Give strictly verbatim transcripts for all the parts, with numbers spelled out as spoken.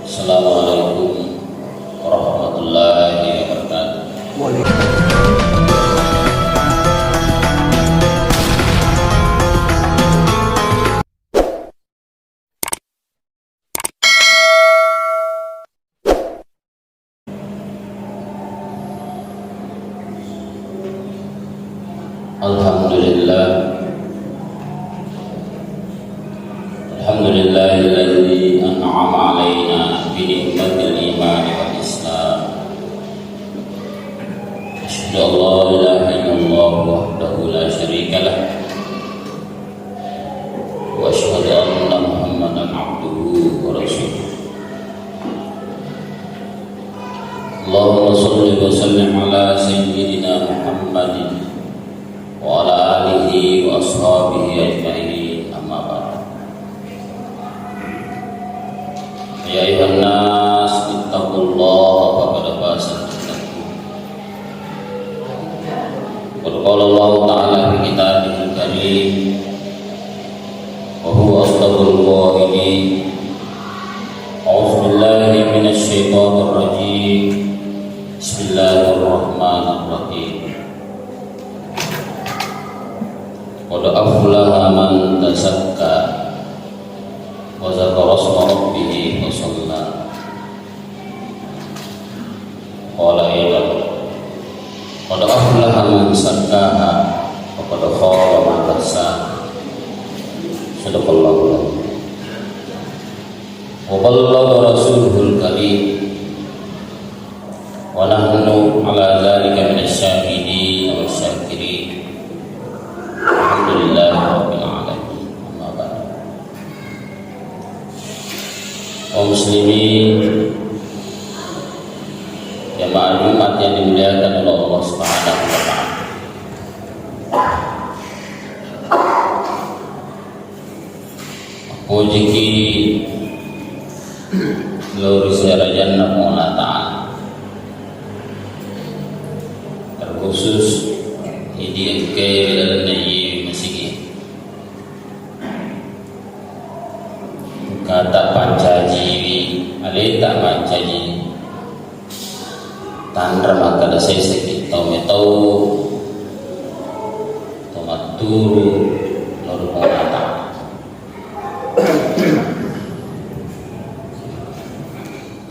Assalamualaikum warahmatullahi wabarakatuh. Alhamdulillah. Alhamdulillahilladzi an'ama alaina bi ni'matil imani wal islam. Asyhadu an la ilaha illallah wahdahu la syarika lah. Wa asyhadu anna Muhammadan abduhu wa rasuluh. Allahumma shalli wa sallim ala sayyidina Muhammadin wa ala alihi wa ashabihi ajma'in, amma ba'd. Ya ayyuhan nas, ittaqullaha faqad fazal muttaqun. Qad qala Allahu ta'ala fi kitabihil karim, wa huwa asdaqul qailin. A'udzu billahi minasy syaithanir rajim. Bismillahirrahmanirrahim. Qad aflaha man tazakka wa dzakara isma rabbih fa shalla. Qala aidan, qad aflaha man zakkaha wa qad khaba man dassaha. Sadaqallahul adzim. Wa ballagha rasuluhul karim. Wa nahnu ala dzalika minasy syahidin wasy syakirin. Alhamdulillahi rabbil alamin. Amma ba'du. Kaum muslimin, jamaah Jumat yang dimuliakan oleh Allah Subhanahu wa taala. Pojiki lao ri serajanna Puang Allah Ta'ala. Terkhusus idi engkae ri lalenna iye masigi. Kata pancajiwi, aleta mancaji tanra makkeda seseki tau metau, tau matturu, lao ri Puang Allah Ta'ala.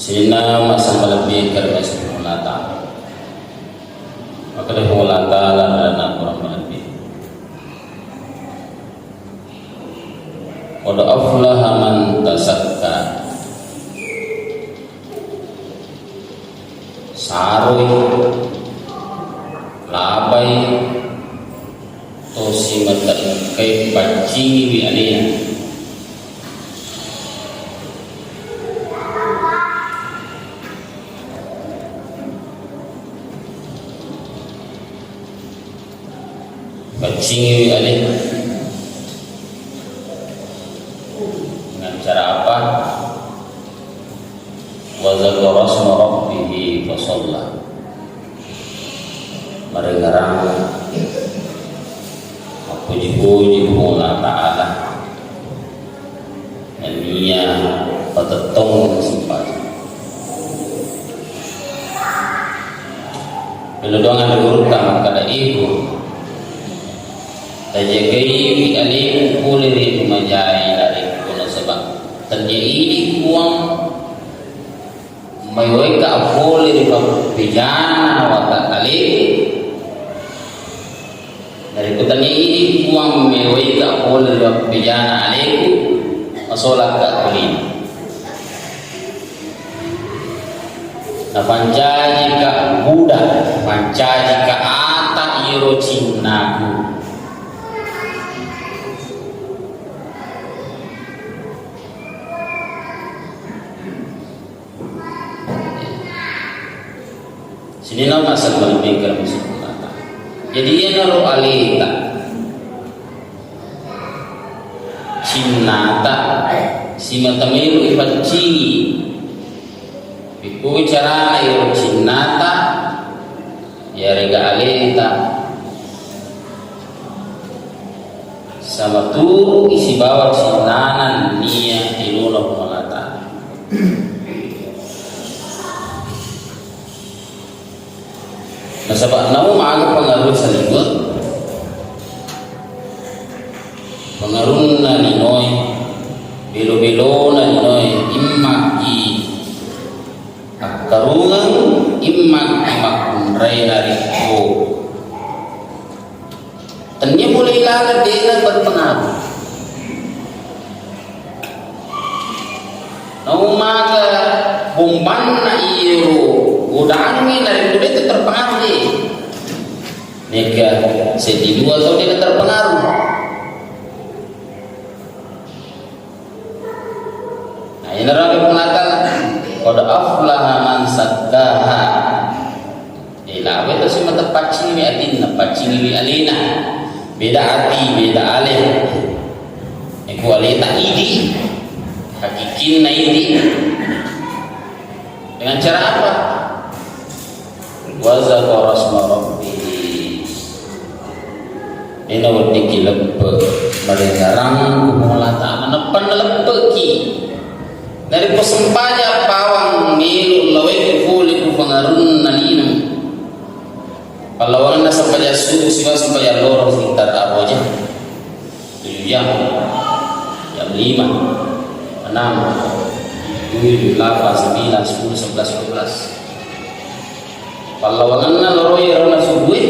Sininna masa malebbi engka ri Puang Allah Ta'ala. Makkeda Puang Allah Ta'ala ri lalenna Al-Quran malebbi. Qad aflaha man tazakka. Saroi, labai, to simata engkae paccingiwi alena. Paccingiwi alena. Dengan cara apa? Wa dzakara isma rabbih fa shalla. Marengerang, mappuji-puji Puang Allah Ta'ala. Nennia patettong sempajang. Pelo doang ada gurutta makkeda iku. Tajagaiwi alemu pole ri anu majae narekko nasaba tennia idi Puang maiwaika pole ri pappejana wata aleku. Narekko tennia idi Puang maiwaika pole ri pappejana aleku, masolakka tuli. Napancajika buda, pancajika ata iyaro cinnaku. Sininna masa malebbi engka ri Puang Allah Ta'ala. Jadi iyanaro aleta, cinnata, simata melo ipaccingi. Pekkogi carana iyaro cinnata, iyarega aleta, samaturu'i sibawa cinnana nennia tilona Puang Allah Ta'ala. Nasaba nau maga pengaruh saliweng, pengaruhna linoe, belo-belona linoe, immaki akkarungeng, immaki makkunrai narekko tennia pole ilaga dena berpengaruh. Nau maga bombanna iyaro godangnge narekko de'tu terpengaruh de. Mega seddi dua tau de terpengaruh. Nah, inaro Puang Allah Ta'ala, "Qad aflaha man zakkaha." Eh, lawe to simata paccingiwi atinna, paccingiwi alena. Beda ati, beda ale. Iku aleta idi, hakikinna idi. Dengan cara apa? Wa dzakara isma rabbih. Ena weddikki leppe marengngerang ku Puang Allah Ta'ala, nappa naleppeki. Narekko sempajang bawang melo lawekki pole ku pangarunna lino. Pallawangenna sempajang subuh sibawa sempajang loro sekitar dua jam. Tujuh jam. Jam lima, enam, tujuh, delapan, sembilan, sepuluh, sebelas, dua belas. Pallawangenna loro iyaro nasubue.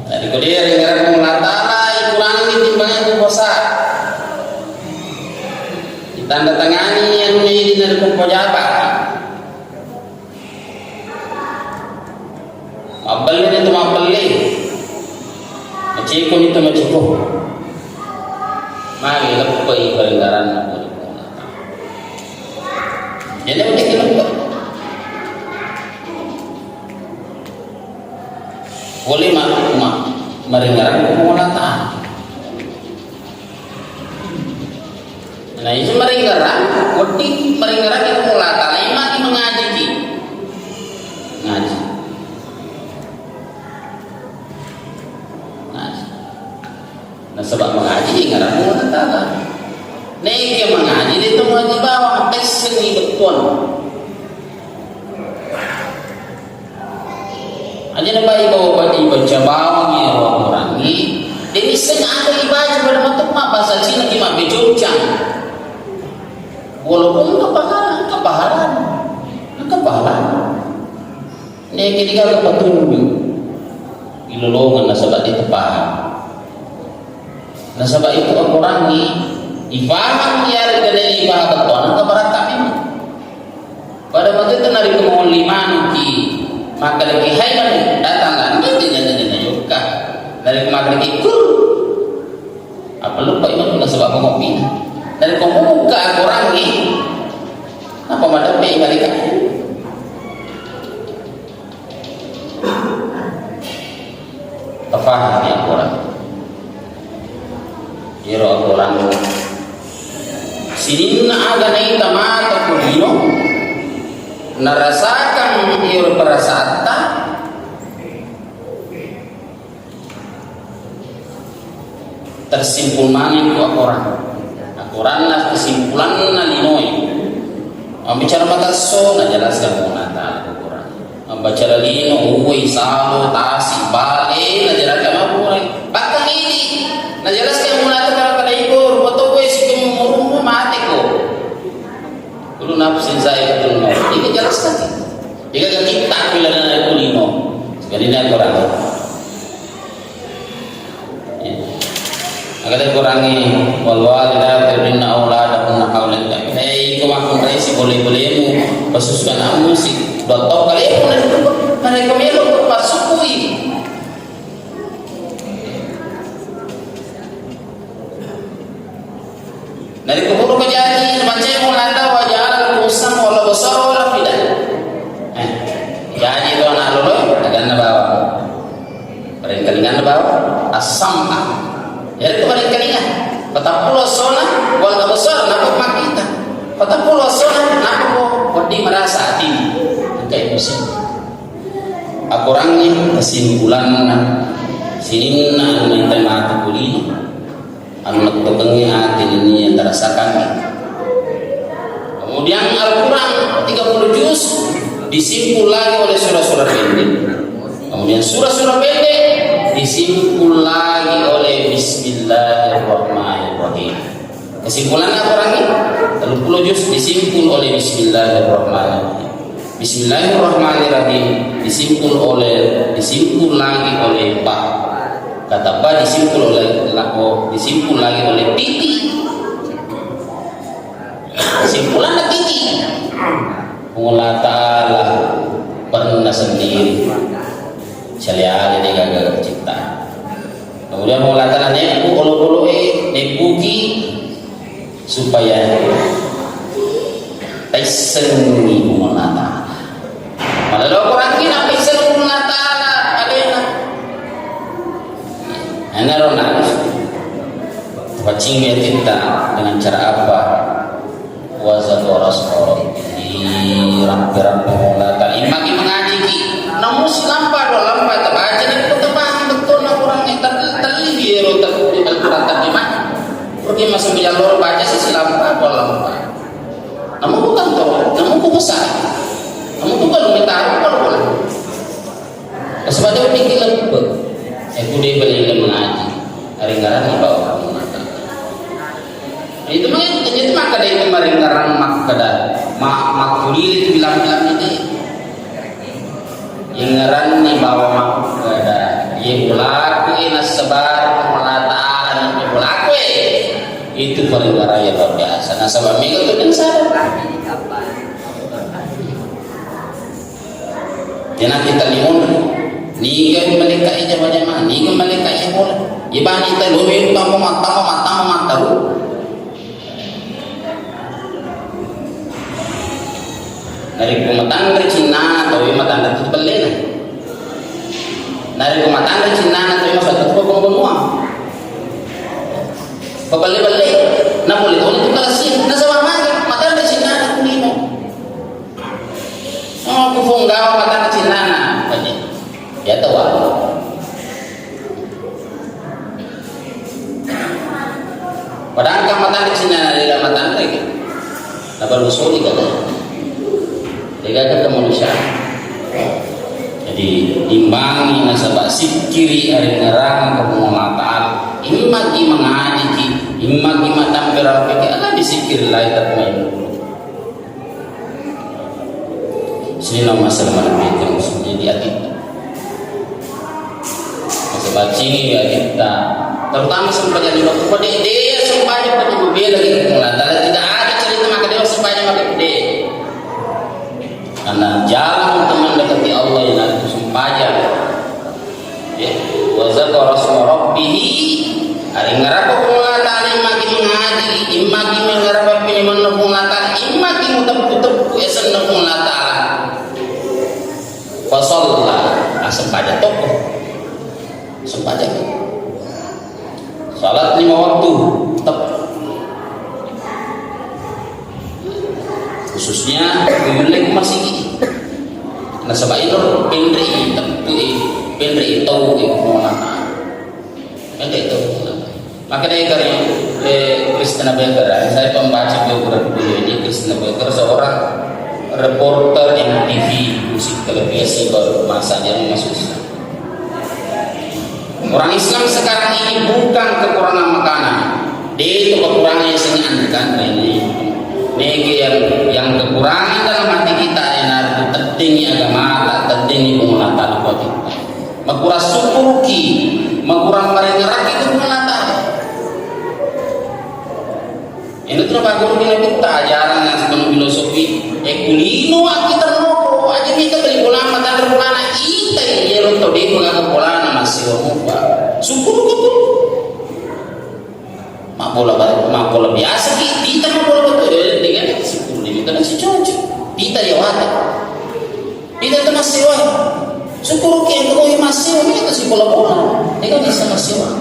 Jadi ko dia ringerang Allah Ta'ala, ikurangi timbangan puasa. Ditanda tangani anu ini dari pajaba. Mabbelle ni tu mabbelle. Maceko ni tu maceko. Mari leppai paringaranna. Jadi, udah kita buka. Boleh mak, mak, maringarang ko Puang Allah Ta'ala. Nah, itu maringarang, wedding maringarang ko Puang Allah Ta'ala, imaki mengaji ki. Ngaji. Ngaji. Nasaba mangaji ingerang Puang Allah Ta'ala. Neke mangaji de to mangaji bawang, pessengi bettuanna. Aja na bai bawa pada ibaca bawang ya orang-orang ni. Demi sengaja ibaca pada matu ma bahasa Cina ki mabbeconcang. Walaupun engka pahala, engka pahala. Engka pahala. Neke digaga patunju ilolongeng nasaba de tapahang. Nasaba itu Al-Quran ni ipahang yarega de ipahang bettuanna engka baratta memang. Pada waktu itu narekko mawolli manuki makkedaki hai manu datanglah, nanti nanti nanti yukka. Narekko makkedaki kur. Apa lupa iman nasaba apa ngopi. Narekko muka Al-Quran ni. Apa madappe mereka? Tafahami Al-Quran. Iyaro Al-Quran. Sininna aga naita mata ko lino, narasakan iyaro perasaatta, tersimpul maneng ko Al-Quran. Al-Quranna kesimpulanna linoe. Mabbicara matesso, najelaskan Puang Allah Ta'ala Al-Quran. Mabbicara lino, uwai, salo, tasi, bale, najelaskan Al-Quran. Bahkan ini, najelaskan Puang Allah Ta'ala kada iko, rupa tau uwai, sikumurummu mate ko. Kullu nafsin zaiqatul maut. Ini jelaskan. Jika kita kulana kulino. Sekali ini Al-Quran. Makanya Qurangi, "Wal walidatu yurdi'na auladahunna haulaini kamilin." Hei, iko makkunrai sibolé-bolému, pasusu ana'mu si dua taung kalému, nanti mereka melo masukui. Narekko purako jaji, maccai mulata wa ja'ala lakum sam'a wal absara wal afida. Eh, jaji to ana' lolo, aganna bawang. Parengkalinganna bawang, as-sam'a. Jadi itu parengkalingan. Patappulo essona, wal absara, nappa makkita. Patappulo essona, nappa ko wedding marasa ati. Engka emosi. Akorangngi kesimpulanna, sininna anu naita matu kulino. Anu lettukengngi ati nennia tarasakangngi. Kemudian Al-Quran tiga puluh juz, Disimpul lagi oleh surah-surah pendek. Kemudian surah-surah pendek disimpul lagi oleh Bismillahirrahmanirrahim. Kesimpulanna Quran ini, tellu puluh juz disimpul oleh Bismillahirrahmanirrahim. Bismillahirrahmanirrahim disimpul oleh, disimpul lagi oleh ba. Kata ba disimpul oleh lako, disimpul lagi oleh titik. Kesimpulanna titik. Puang Allah Ta'ala pernah sendiri. Saliali de' gaga cipta. Kemudian Puang Allah Ta'ala nebbu olo-oloe, nebbuki supaya taissengi Puang Allah Ta'ala. Malolo Quran ki napaissengi Puang Allah Ta'ala alena. Enaro na paccingi atitta dengan cara apa? Wa dzakara isma rabbih, rampe-rampe Puang Allah Ta'ala. Immaki mengajiki, namu silampa dua lampa tabaca, de' ko tapahang bettuanna Quran e, tel-, telli ero te-, Al-Quran terjemah. Pergi masuk ke jalur baca si silampa dua lampa. Namu ko kantor, namu ko besar, namu ko kalau metaru kalau bola. Sebab dia bikin lembut. Eh, kude beli mengaji. Hari ngaran ni bawa kamu makan. Itu mah, itu mah kada itu maring ngarang makkada, ma-, makkulili tu bilang-bilang ini. Ingeranni bawa makkada, ye bolaku e nassebar Allah Ta'ala, ye bolaku e. Itu paling raya luar biasa. Nasaba mega tu dan sadar. Jana kita limun, niga malaikat e jama-jama, niga malaikat e bola. Ibani ta lobi tammo matammo matammo mataru. Narekko matanre cinnana tauwe, matanre tu pellena. Narekko matanre cinnana tauwe, masattu ko banua. Pabelle-belle, napole toni tu kalasi, nasaba magi matanre cinnana kulino. Oh, ku punggawa matanre cinnana. Iya tawa. Padahal kan matanre cinnana, de' matanre. Nabalusuni kan. Degaga kemanusiaan. Jadi, imbangi nasaba sikkiri arengngerang Puang Allah Ta'ala. Immaki mengajiki, immaki matampe rampeki, ala disikkiri lai tatmain. Sini nama selama lebih terus jadi ati. Masa bacini ya kita, terutama sempajang lima puluh, de', de' ya sempajang pada bela gitu. Nah, tidak ada cerita maka dia sempajang maka gede. Karena jalan untuk mendekati Allah yang itu sempajang. Ya, wa dzakara isma rabbih, arengngerang Puang Allah Ta'ala, immaki mengaji, immaki mengngerang penyemanna Puang Allah Ta'ala, immaki muteppu-teppu esenna Puang Allah Ta'ala. Fa shalla, ah, sempajang toko. Sempajang. Salat lima waktu, tep-, khususnya yulle ku masigi. Nasaba ino penre i teppu i, penre i tau i Puang Allah Ta'ala. Penre i tau i Puang Allah Ta'ala. Maka dari kari, eh, Kristen Baker, saya pembaca biografi beliau ini, Kristen Baker, seorang reporter M T V, musik televisi baru masa dia masuk Islam. Orang Islam sekarang ini bukan kekurangan makanan. De' itu kekurangan yang sini andekan ini. Nege yang, yang kekurangan dalam hati kita, yang harus teddingi agama, teddingi penguatan kuat kita. Makurang syukurki, makurang marengeraki itu penguatan. Ina tu napagguru ki nabitta ajaran yang sepenuh filosofi. Eh, kulino akki ternoko, aja kita beli bolana, matanre bolana, ita iyaro tau de' magaga bolana, massewa mupa. Syukur ko tu. Mabbola ba-, mabbola biasa ki, ita mabbola betul, eh, dengan syukur ni kita masih cocok. Ita ya wata. Ita tu massewa. Syukur ki engka koi massewa, ita sibola-bola. Ega bisa massewa.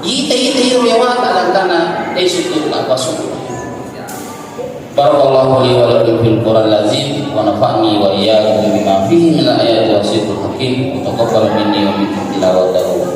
Ita, ita, ita, iyaro wata langkana, eh, syukur, apa syukur. Barakallahu li wa lakum fil Qur'anil azim, wa nafa'ni wa iyyakum bima fihi minal ayati wa dzikril hakim, wa taqabbal minni wa minkum tilawatahu.